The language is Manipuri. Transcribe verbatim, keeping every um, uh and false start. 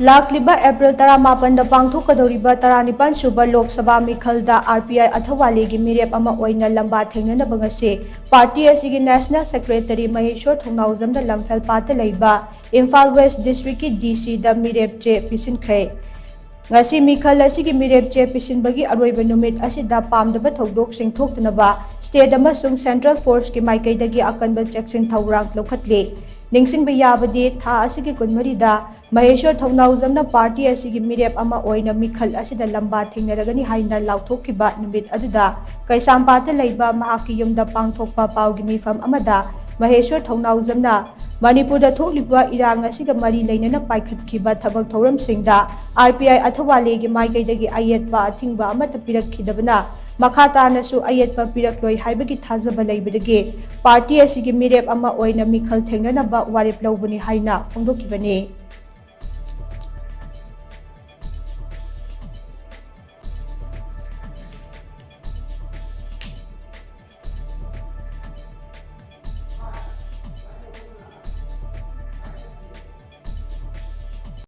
ꯂꯥꯛꯂꯤꯕ ꯑꯦꯄ꯭ꯔꯤꯜ ꯇꯔꯥꯃꯥꯄꯟꯗ ꯄꯥꯡꯊꯣꯛꯀꯗꯧꯔꯤꯕ ꯇꯔꯥꯅꯤꯄꯥꯟ ꯁꯨꯕ Lok Sabha ꯃꯤꯈꯜꯗ R P I ꯑꯊꯧꯋꯥꯂꯦꯒꯤ ꯃꯤꯔꯦꯞ ꯑꯃ ꯑꯣꯏꯅ ꯂꯝꯕꯥ ꯊꯦꯡꯅꯅꯕ ꯉꯁꯤ ꯄꯥꯔꯇꯤ ꯑꯁꯤꯒꯤ ꯅꯦꯁꯅꯦꯜ ꯁꯦꯀ꯭ꯔꯦꯇꯔꯤ ꯃꯍꯦꯁ꯭ꯋꯔ ꯊꯧꯅꯥꯎꯖꯝꯅ ꯂꯝꯐꯦꯜꯄꯥꯠꯇ ꯂꯩꯕ ꯏꯝꯐꯥꯜ ꯋꯦꯁ ꯗꯤꯁꯇ꯭ꯔꯤꯛꯀꯤ ꯗꯤ ꯁꯤꯗ ꯃꯤꯔꯦꯞ ꯆꯦ ꯄꯤꯁꯤꯟꯈ꯭ꯔꯦ꯫ ꯉꯁꯤ ꯃꯤꯈꯜ ꯑꯁꯤꯒꯤ ꯃꯤꯔꯦꯞ ꯆꯦ ꯄꯤꯁꯤꯟꯕꯒꯤ ꯑꯔꯣꯏꯕ ꯅꯨꯃꯤꯠ ꯑꯁꯤꯗ ꯄꯥꯝꯗꯕ ꯊꯧꯗꯣꯛꯁꯤꯡ ꯊꯣꯛꯇꯅꯕ ꯁ꯭ꯇꯦꯠ ꯑꯃꯁꯨꯡ ꯁꯦꯟꯇ꯭ꯔꯦꯜ ꯐꯣꯔꯁꯀꯤ ꯃꯥꯏꯀꯩꯗꯒꯤ ꯑꯀꯟꯕ ꯆꯦꯛꯁꯤꯟ ꯊꯧꯔꯥꯡ ꯂꯧꯈꯠꯂꯤ꯫ ꯅꯤꯡꯁꯤꯡꯕ ꯌꯥꯕꯗꯤ, ꯊꯥ ꯑꯁꯤꯒꯤ ꯀꯨꯟꯃꯔꯤꯗ ꯃꯍꯦꯁ꯭ꯋꯔ ꯊꯧꯅꯥꯎꯖꯝꯅ ꯄꯥꯔꯇꯤ ꯑꯁꯤꯒꯤ ꯃꯤꯔꯦꯞ ꯑꯃ ꯑꯣꯏꯅ ꯃꯤꯈꯜ ꯑꯁꯤꯗ ꯂꯝꯕꯥ ꯊꯦꯡꯅꯔꯒꯅꯤ ꯍꯥꯏꯅ ꯂꯥꯎꯊꯣꯛꯈꯤꯕ ꯅꯨꯃꯤꯠ ꯑꯗꯨꯗ ꯀꯩꯁꯥꯝꯄꯥꯠꯇ ꯂꯩꯕ ꯃꯍꯥꯛꯀꯤ ꯌꯨꯝꯗ ꯄꯥꯡꯊꯣꯛꯄ ꯄꯥꯎꯒꯤ ꯃꯤꯐꯝ ꯑꯃꯗ ꯃꯍꯦꯁ꯭ꯋꯔ ꯊꯧꯅꯥꯎꯖꯝꯅ ꯃꯅꯤꯄꯨꯔꯗ ꯊꯣꯛꯂꯤꯕ ꯏꯔꯥꯡ ꯑꯁꯤꯒ ꯃꯔꯤ ꯂꯩꯅꯅ ꯄꯥꯏꯈꯠꯈꯤꯕ ꯊꯕꯛ ꯊꯧꯔꯝꯁꯤꯡꯗ ꯑꯥꯔ ꯄꯤ ꯑꯥꯏ ꯑꯊꯧꯋꯥꯂꯦꯒꯤ ꯃꯥꯏꯀꯩꯗꯒꯤ ꯑꯌꯦꯠꯄ ꯑꯊꯤꯡꯕ ꯑꯃꯠꯇ ꯄꯤꯔꯛꯈꯤꯗꯕꯅ ꯃꯈꯥ ꯇꯥꯅꯁꯨ ꯑꯌꯦꯠꯄ ꯄꯤꯔꯛꯂꯣꯏ ꯍꯥꯏꯕꯒꯤ ꯊꯥꯖꯕ ꯂꯩꯕꯗꯒꯤ ꯄꯥꯔꯇꯤ ꯑꯁꯤꯒꯤ ꯃꯤꯔꯦꯞ ꯑꯃ ꯑꯣꯏꯅ ꯃꯤꯈꯜ ꯊꯦꯡꯅꯅꯕ ꯋꯥꯔꯦꯞ ꯂꯧꯕꯅꯤ ꯍꯥꯏꯅ ꯐꯣꯡꯗꯣꯛꯈꯤꯕꯅꯤ꯫